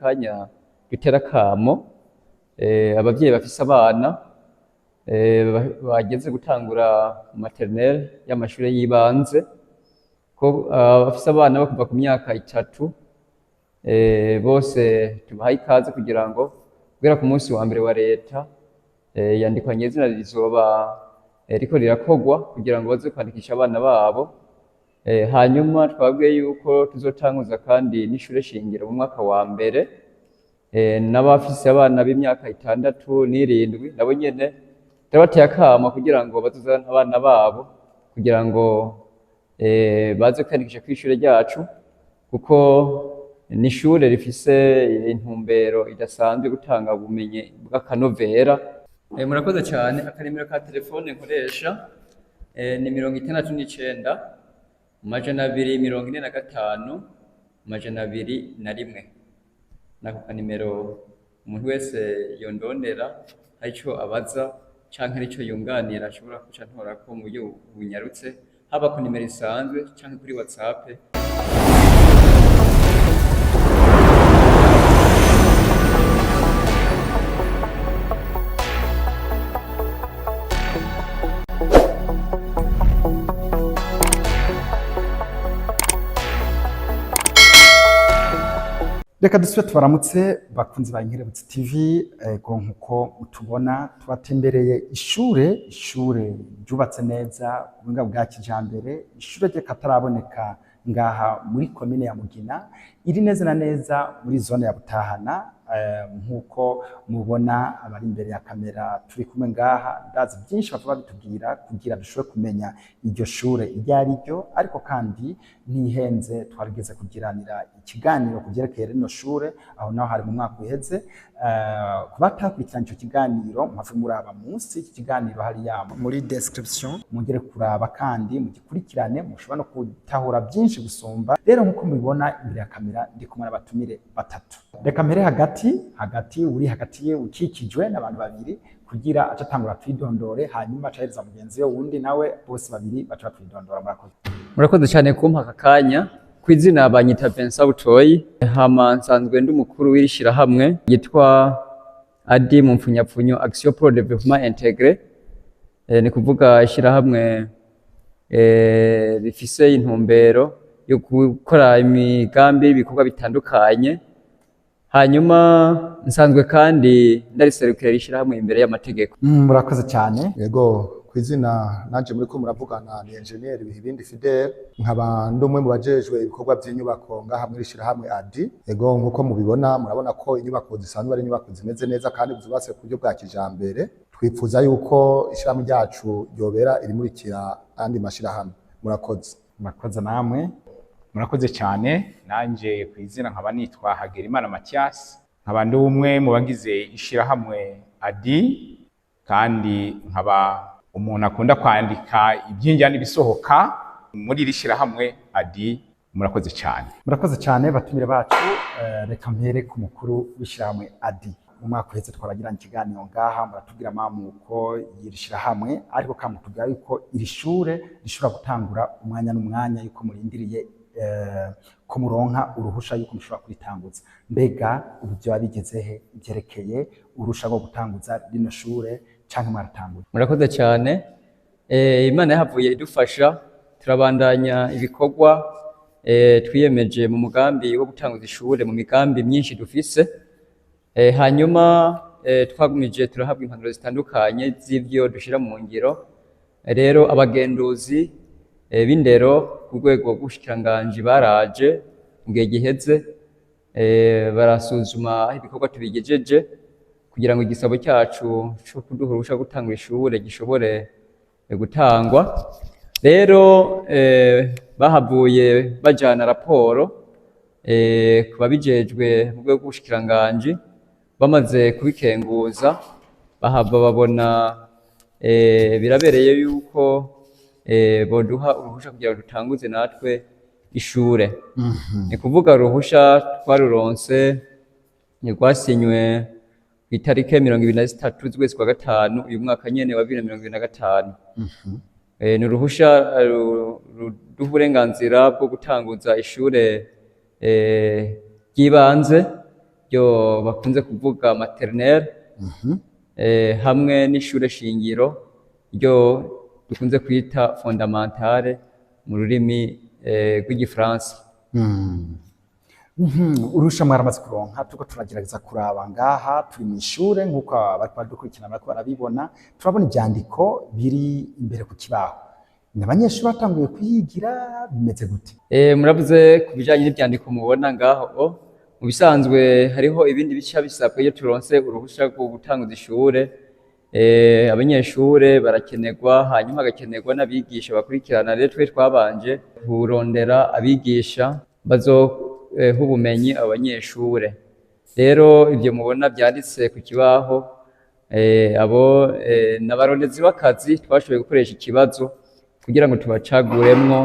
Kanya dutera akamo abavyeyi bafise abana bageze gutangura maternelle y'amashure y'ibanze, ko bafise abana bo kuva ku myaka 3, bose tubahaye ikaze kugira ngo guhera ku munsi wa mbere wa leta iyandikwa nyezina rizoba riko rirakorwa kugira ngo baze kwandikisha abana babo. Hanyuma twabwiye yuko tuzotanguza kandi n'ishure shingiro mu mwaka wa mbere, n'abafise abana b'imyaka 6 n'7 nabo nyene turabateye akamo kugira ngo bazozane abana babo kugira ngo baze kwiyandikisha kw'ishure ryacu, kuko ni ishure rifise intumbero idasanzwe gutanga ubumenyi bw'akanovera. Murakoze cyane. Akanimero ka telefone nkoresha ni 69 245 201. Nako kanimero umuntu wese yondondera hari ico abaza canke hari ico yunganira ashobora kuca ntorako mu buryo bunyarutse, haba ku nimero isanzwe canke kuri WhatsApp. Reka dusubire tubaramutse bakunzi ba Inkerebutsi TV. Ego, nkuko mutubona tubatembereye ishure ryubatse neza ku buhinga bwa kijambere, ishure ry'akataraboneka ngaha muri komine ya Mugina, iri neza na neza muri zone ya Butahana. Nkuko mubona abari imbere ya kamera turi kumwe ngaha, ndazi byinshi bava babitubwira kugira dushobore kumenya iryo shure iryo ari ryo. Ariko kandi ntihenze, twarigeze kugiranira ikiganiro ku vyerekeye rino shure, aho naho hari mu mwaka uheze. Ku batakurikiranye ico kiganiro, muhave muraba munsi iki kiganiro hariya muri description, mungere kuraba kandi mugikurikirane, mushobora no gutahura byinshi gusumba. Rero nkuko mubibona imbere ya kamera ndi kumwe n'abatumire batatu. Reka mpere hagati, uri hagati ye ukikijwe n'abantu babiri, kugira aca atangura twidondore, hanyuma aca ahereza mugenzi we wundi nawe, bose babiri baca batwidondora. Murakoze. Murakoze cyane kumpa aka kanya. Kw'izina banyita Vincent Butoyi, hama nsanzwe ndi umukuru w'iri shirahamwe yitwa ADI mu mpfunyapfunyo, Action pour le Développement Intégré. Ni kuvuga ishirahamwe rifise intumbero yo gukora imigambi y'ibikorwa bitandukanye. Hanyuma nsanzwe kandi ndariserukira iri shirahamwe imbere y'amategeko. Murakoze cyane. Yego, ku izina nanje muri ko muravugana ni Engineer Bihibindi Fidel, nkaba ndi umwe mu bajejwe ibikorwa by'inyubako ngaha muri shirahamwe ADI. Yego, nkuko mubibona, murabona ko inyubako zisanzwe ari inyubako zimeze neza kandi zubatse ku buryo bwa kijambere. Twifuza yuko ishirahamwe ryacu ryobera irimurikira andi mashirahamwe. Murakoze. Murakoze namwe. Murakoze cyane. Nanje ku izina nkaba nitwa Hagerimana Mathias, nkaba ndi umwe mu bagize ishirahamwe ADI, kandi nkaba umuntu akunda kwandika ibyinjira n'ibisohoka muri iri shirahamwe ADI. Murakoze cyane. Murakoze cyane batumire bacu. Reka mpere ku mukuru w'ishyirahamwe ADI. Mu mwaka uheze twaragiranye ikiganiro ngaha, muratubwira amamuko y'iri shyirahamwe, ariko kandi mutubwira yuko iri shure rishobora gutangura umwanya n'umwanya, yuko murindiriye ko muronka uruhusha yuko mushobora kuritanguza. Mbega ubu byaba bigeze he ibyerekeye uruhusha rwo gutanguza rino shure, canke mwaratanguye? Murakoze cyane. Imana yahavuye idufasha turabandanya ibikorwa twiyemeje mu mugambi wo gutanguza ishure, mu migambi myinshi dufise. Hanyuma twagumije turahabwa impanuro zitandukanye z'ivyo dushira mu ngiro. Rero abagenduzi b'indero ku rwego rw'ubushikiranganji baraje mu gihe giheze, barasuzuma aho ibikorwa tubigejeje kugira ngo igisabo cyacu co kuduha uruhusha rwo gutangura ishure gishobore gutangwa. Rero bahavuye bajana raporo ku babijejwe mu rwego rw'ubushikiranganji. Bamaze kubikenguza, bahava babona birabereye yuko boduha uruhusha kugira ngo dutanguze natwe ishure. Ni kuvuga uruhusha twaruronse, rwasinywe kw'itarike 23 z'ukwezi kwa gatanu uyu mwaka nyene wa 2025. Ni uruhusha ruduha uburenganzira bwo gutanguza ishure ry'ibanze. ryo bakunze kuvuga maternelle, hamwe n'ishure shingiro ryo dukunze kwita fondamentale mu rurimi rw'igifaransa. Urusha mwaramaze kuronka, turiko turagerageza kuraba ngaha turi mu ishure nk'uko abariko baradukurikirana bariko barabibona, turabona ivyandiko biri imbere ku kibaho. Ni abanyeshuri batanguye kuhigira, bimeze gute? Muravuze ku bijanye n'ivyandiko mubona ngaho. Mu bisanzwe hariho ibindi bica bisabwa iyo turonse uruhusha rwo gutanguza ishure. Abanyeshure barakenerwa, hanyuma hagakenerwa n'abigisha bakurikirana. Rero twe twabanje kurondera abigisha bazoha ubumenyi abanyeshure. Rero ivyo mubona vyanditse ku kibaho, abo n'abarondezi b'akazi twashoboye gukoresha ikibazo kugira ngo tubacaguremwo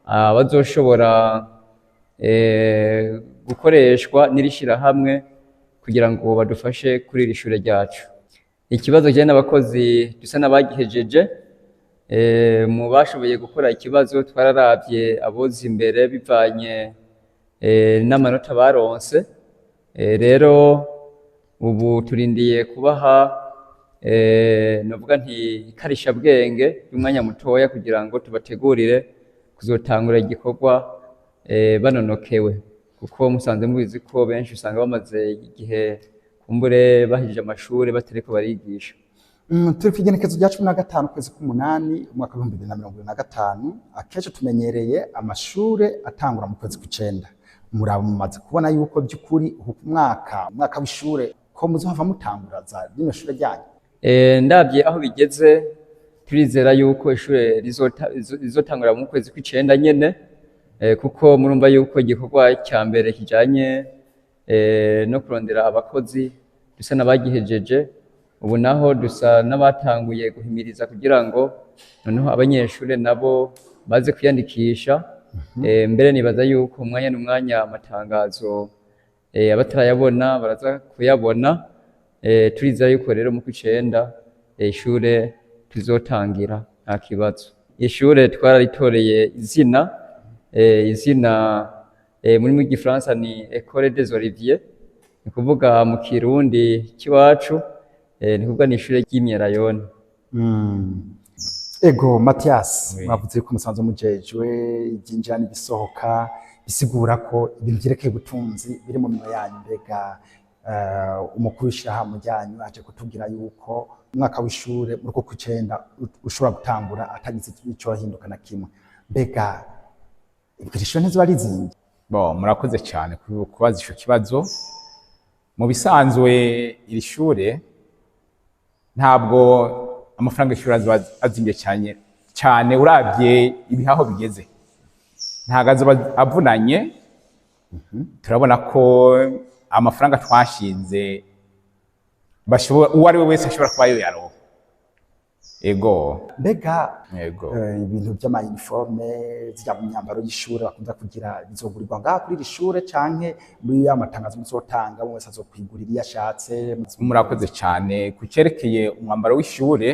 abazoshobora gukoreshwa n'iri shirahamwe kugira ngo badufashe kuri iri shure ryacu. Ikibazo kijanye n'abakozi dusa n'abagihejeje. Mu bashoboye gukora ikibazo twararavye aboza imbere bivanye n'amanota baronse. Rero ubu turindiye kubaha, novuga nti ikarishabwenge y'umwanya mutoya kugira ngo tubategurire kuzotangura igikorwa banonokewe, kuko musanze mubizi ko benshi usanga bamaze igihe kumbure bahejeje amashuri batariko barigisha. Turi kw'igenekezo rya 15 ukwezi k'umunani umwaka w'2025. Akenshi tumenyereye amashure atangura mu kwezi kw'icenda. Muraba mumaze kubona yuko by'ukuri uku mwaka w'ishure ko muzohava mutanguraza rino shure ryanyu? Ndavye aho bigeze, turizera yuko ishure rizotangura mu kwezi kw'icenda nyene, kuko murumva yuko igikorwa ca mbere kijanye no kurondera abakozi dusa n'abagihejeje. Ubu naho dusa n'abatanguye guhimiriza kugira ngo noneho abanyeshure nabo baze kwiyandikisha. Mbere nibaza yuko umwanya n'umwanya amatangazo abatarayabona baraza kuyabona. Turizera yuko rero mu kw'icenda ishure tuzotangira nta kibazo. Ishure twararitoreye izina, izina muri mu gifaransa ni Ecole des Oliviers, ni kuvuga mu kirundi c'iwacu ni kuvuga ni ishure ry'imyerayoni. Ego Mathias, Oui. mwavuze ko musanzwe mujejwe ivyinjira n'ibisohoka, bisigura ko ibintu vyerekeye ubutunzi biri mu minwe yanyu. Mbega umukuru w'ishirahamwe ryanyu aje kutubwira yuko umwaka w'ishure muri uku kw'icenda ushobora gutangura atagize icohinduka na kimwe, mbega iri shure ntizoba rizinvye? Bon, murakoze cyane kubaza ico kibazo. Mu bisanzwe iri shure ntabwo amafaranga y'ishuri azoba azimvye cyane cyane, uravye ibihaho bigeze ntabwo azoba avunanye. Turabona ko amafaranga twashinze bashobora, uwo ari we wese ashobora kuba yoyaronka. Ego. Mbega Ego. Ibintu vy'ama uniforme, zirya mu myambaro y'ishure bakunda kugira, bizogurirwa ngaha kuri iri shure canke muri ya matangazo muzotanga umwe wese azokwigurira iyo ashatse? Murakoze cyane. Ku cyerekeye umwambaro w'ishure,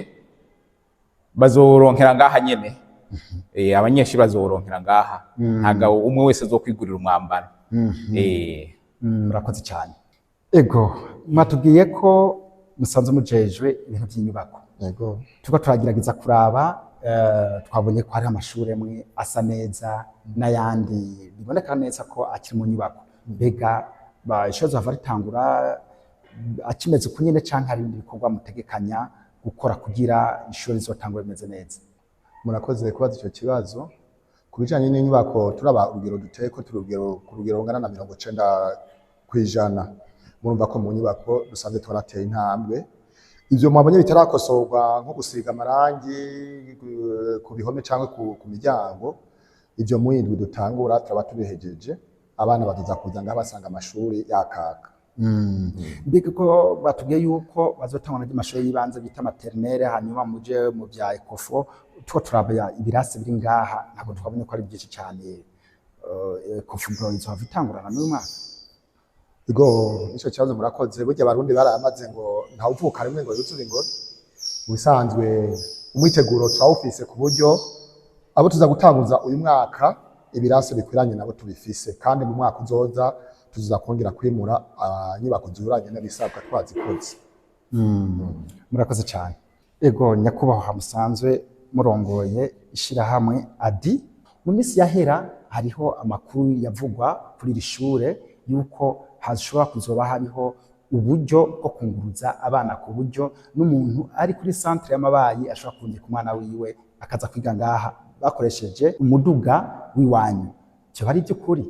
bazowuronkera ngaha nyene. Abanyeshuri bazowuronkera ngaha, ntabwo umwe wese azokwigurira umwambaro. Murakoze cyane. Ego, mwatubwiye ko musanzwe mujejwe ibintu by'inyubako. Yego. Turiko turagerageza kuraba, twabonye ko hariho amashure amwe asa neza n'ayandi biboneka neza ko akiri mu nyubako. Mbega ishure rizohava ritangura akimeze uku nyene, canke hari ibindi bikorwa mutegekanya gukora kugira ishure rizotangure rimeze neza? Murakoze kubaza icyo kibazo. Ku bijanye n'inyubako, turaba urugero duteye ko turi urugero ku rugero rungana na 90%. Murumva ko mu nyubako dusanzwe twarateye intambwe. Ivyo mwabonye bitarakosorwa, nko gusiga amarangi ku bihome cyangwa ku miryango, ivyo mu indwi dutangura turaba tubihejeje. Abana bazoza kuza ngaha basanga amashuri yakaka. Mbega ko batubwiye yuko bazotangwa n'amashuri y'ibanze bita maternelle, hanyuma muje mu bya ECOFO, tuko turaba ibirasi biri ngaha ntabwo twabonye ko ari byinshi cyane. ECOFO ngo izohava itangurana n'uyu mwaka? Ego, ico kibazo murakoze. Burya abarundi baramaze ngo ntawuvuka rimwe ngo yuzure ingoro. Mu bisanzwe umwiteguro turawufise, ku buryo abo tuza gutanguza uyu mwaka ibirasi bikwiranye nabo tubifise, kandi mu mwaka uzoza Tuzoza kongera kwimura inyubako zihuranye n'ibisabwa twazikoze. Murakoze cyane. Ego, nyakubahwa musanzwe murongoye ishirahamwe ADI, mu minsi yahera hariho amakuru yavugwa kuri iri shure yuko hashobora kuzoba hariho uburyo bwo kunguruza abana, ku buryo n'umuntu ari kuri centre y'Amabayi ashobora kurungika umwana wiwe akaza kwiga ngaha bakoresheje umuduga w'iwanyu. Ivyo ari ivy'ukuri?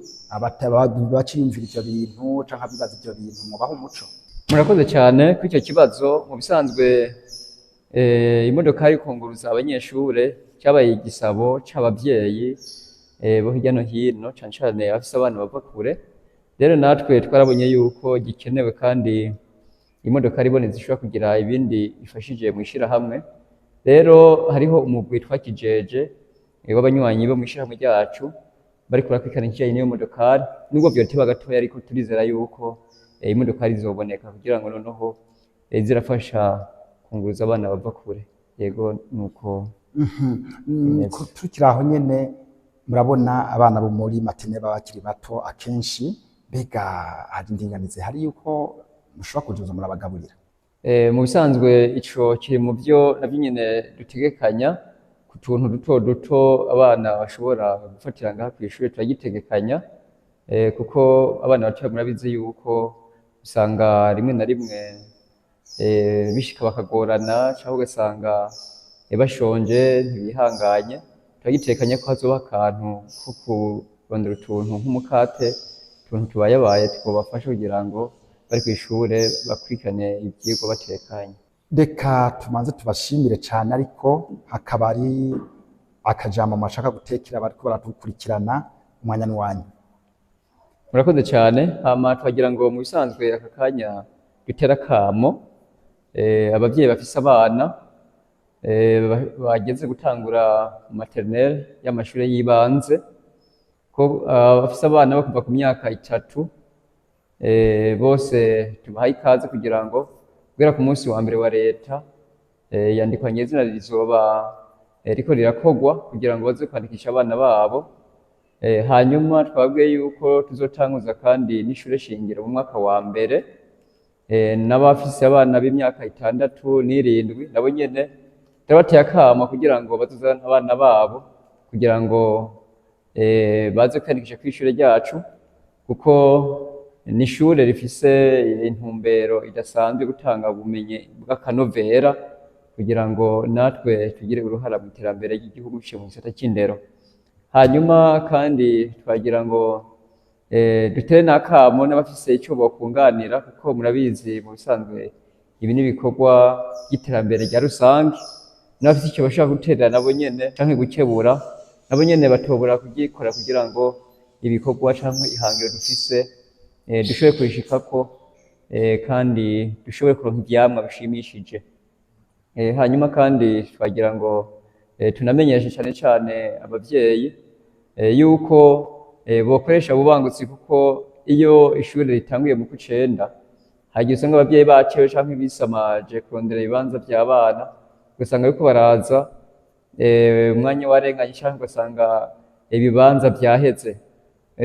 Baciyumvira ivyo bintu canke abibaza ivyo bintu, mubaho umuco. Murakoze cyane kuri icyo kibazo. Mu bisanzwe, imodoka yo kunguruza abanyeshure cyabaye igisabo c'abavyeyi bo hirya no hino, cane cane abafise abana bava kure. Rero natwe twarabonye yuko gikenewe, kandi imodoka ibonetse ishobora kugira ibindi ifashije mu ishirahamwe. Rero hariho umugwi twakijeje w'abanywanyi bo mu ishirahamwe ryacu bariko barakurikirana ikijanye n'iyo modokari. Nubwo vyoteba gatoya, ariko turizera yuko imodokari izoboneka kugira ngo noneho zirafasha kunguruza abana bava kure. Yego, nuko bimeze. Tukiri aho nyene, murabona abana bo muri maternelle baba bakiri bato akenshi. Mbega hari indinganizo hari yuko mushobora kuzoza murabagaburira? Mu bisanzwe ico kiri mu byo navyo nyene dutegekanya. Ku tuntu duto duto abana bashobora gufatira ngaha kw'ishure turagitegekanya, kuko abana batoya murabizi yuko usanga rimwe na rimwe bishika bakagorana, canke ugasanga bashonje, ntibihanganye. Turagitekanya ko hazoba akantu ko kurondera utuntu nk'umukate, utuntu tubayabaye twobafasha kugira ngo bari kw'ishure bakurikirane ivyigwa batekanye. Reka tubanze tubashimire cyane, ariko hakaba ari akajambo mwashaka gutekera bariko baratukurikirana, umwanya n'uwanyu. Murakoze cyane. Hama twagira ngo mu bisanzwe aka kanya dutera akamo abavyeyi bafise abana bageze gutangura maternelle y'amashure y'ibanze, ko bafise abana bo kuva ku myaka 3 bose tubahaye ikaze, kugira ngo guhera ku munsi wa mbere wa leta iyandikwa nyezina rizoba riko rirakogwa kugira ngo baze kwandikisha abana babo. Hanyuma twabwiye yuko tuzotanguza kandi n'ishure shingiro mu mwaka wa mbere, n'abafise abana b'imyaka 6 n'7 nabo nyene turabateye akamo kugira ngo bazozane abana babo, kugira ngo baze kwiyandikisha kw'ishure ryacu, kuko ni ishure rifise intumbero idasanzwe, gutanga ubumenyi bw'akanovera kugira ngo natwe tugire uruhara mu iterambere ry'igihugu biciye mu gisata c'indero. Hanyuma kandi twagira ngo dutere n'akamo n'abafise ico bokunganira, kuko murabizi mu bisanzwe ibi ni ibikorwa by'iterambere rya rusange. N'abafise ico bashobora guterera nabo nyene canke gukebura, nabo nyene batobora kugikora, kugira ngo ibikorwa canke ihangiro dufise dushobore kurishikako, kandi dushobore kuronka ivyamwa bishimishije. Hanyuma kandi twagira ngo tunamenyeshe cane cane abavyeyi yuko bokoresha ububangutsi, kuko iyo ishure ritanguye mu kw'icenda hagiye usanga abavyeyi bacewe canke bisamaje kurondera ibibanza vy'abana, ugasanga bariko baraza umwanya warenganye, canke ugasanga ibibanza vyaheze.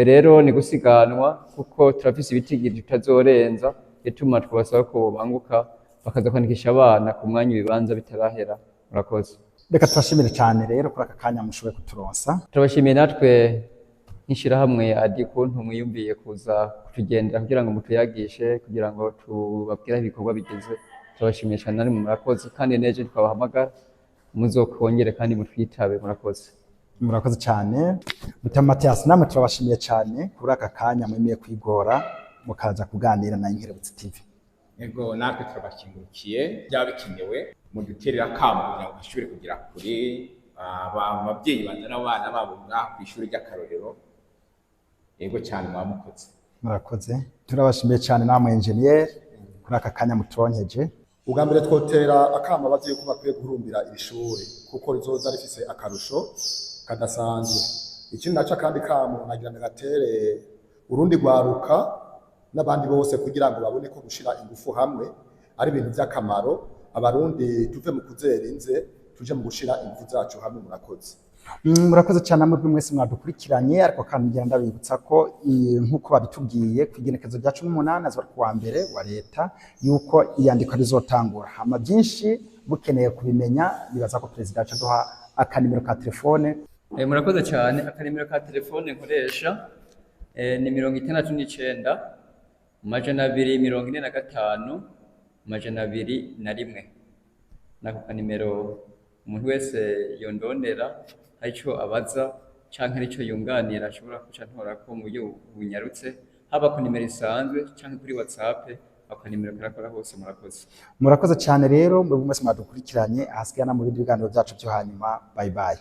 Rero ni gusiganwa, kuko turafise ibitigiri tutazorenza. Bituma twobasaba ko bobanguka bakaza kwandikisha abana ku mwanya ibibanza bitarahera. Murakoze. Reka tubashimire cyane rero kuri aka kanya mushoboye kuturonsa. Turabashimiye natwe nk'ishirahamwe ADI kuntu mwiyumviye kuza kutugendera kugira ngo mutuyagishe, kugira ngo tubabwire aho ibikorwa bigeze. Turabashimiye cyane namwe, murakoze. Kandi n'ejo twabahamagara muzokongere kandi mutwitabe. Murakoze. Murakoze cyane, Mutama Mathias. Namwe turabashimiye cyane kuri aka kanya mwemeye kwigora mukaza kuganira na Inkerebutsi TV. Ego, natwe turabakengurukiye. Byaba bikenewe muduterera akamo kugira ngo dushobore kugera kure, abavyeyi bazana abana babo ngaha kw'ishuri ry'akarorero. Ego cyane, mwamukoze. Murakoze, turabashimiye cyane namwe engineer kuri aka kanya muturonkeje. Ubwa mbere twotera akamo abavyeyi ko bakwiye guhurumbira iri shure, kuko rizoza rifise akarusho kadasanzwe. Ikindi naco, akandi kamo nagira ndagatere urundi rwaruka n'abandi bose, kugira ngo babone ko gushira ingufu hamwe ari ibintu vy'akamaro. Abarundi tuve mu kuzera inze, tuje mu gushira ingufu zacu hamwe. Murakoze. Murakoze cyane mwebwe mwese mwadukurikiranye, ariko kandi ngira ndabibutsa ko nk'uko babitubwiye ku igenekerezo rya 18 azoba ari kuwa mbere wa leta yuko iyandikwa rizotangura. Hama byinshi mukeneye kubimenya, nibaza ko perezida aca aduha akanimero ka telefone. Murakoze cyane. Akanimero ka telefone nkoresha ni 69 245 201. Nako kanimero umuntu wese yondondera hari ico abaza canke hari ico yunganira ashobora kuca ntorako mu buryo bunyarutse, haba ku nimero isanzwe canke kuri WhatsApp. Ako kanimero karakora hose. Murakoze. Murakoze cyane rero mwebwe mwese mwadukurikiranye. Ahasigaye mu bindi biganiro byacu byo hanyuma. Bye bye.